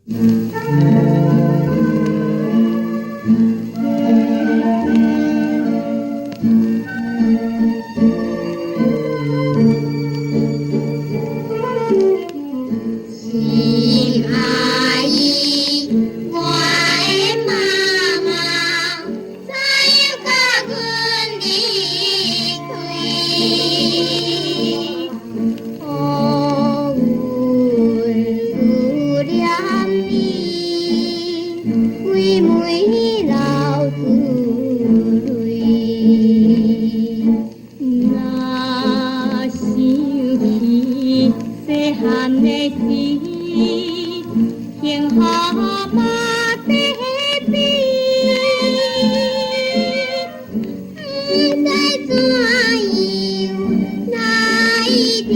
心阿姨，我的媽媽，怎樣共阮離開？予阮思念你，每每流出淚。若想起細漢的時，幸福嘛在邊，毋知怎樣來拆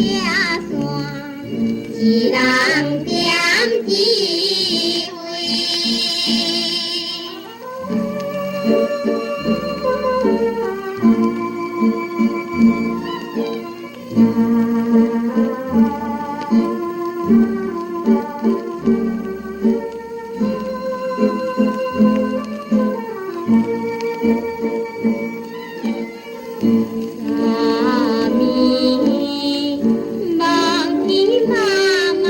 散，一人踮一位。昨暝夢見媽媽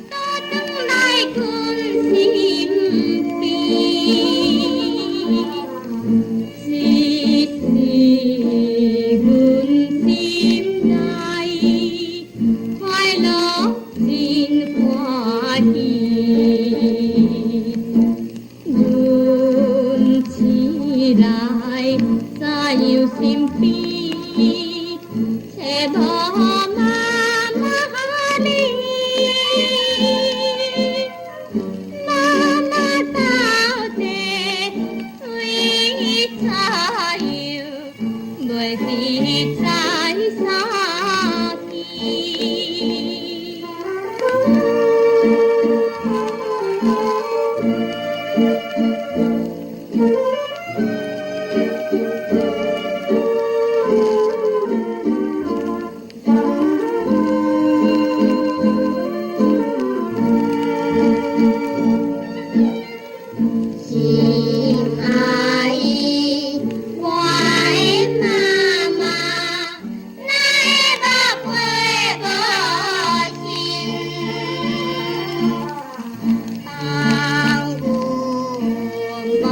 倒轉來阮身邊，這時阮心內快樂真歡喜。阮醒來怎樣身邊，揣無媽媽你？媽媽到底對怎樣，袂知在啥地？心阿姨，我的媽媽，哪會無陪無親？放阮無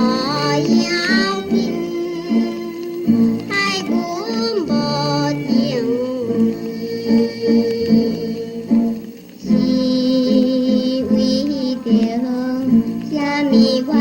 要緊，害阮無情義，是為著啥物原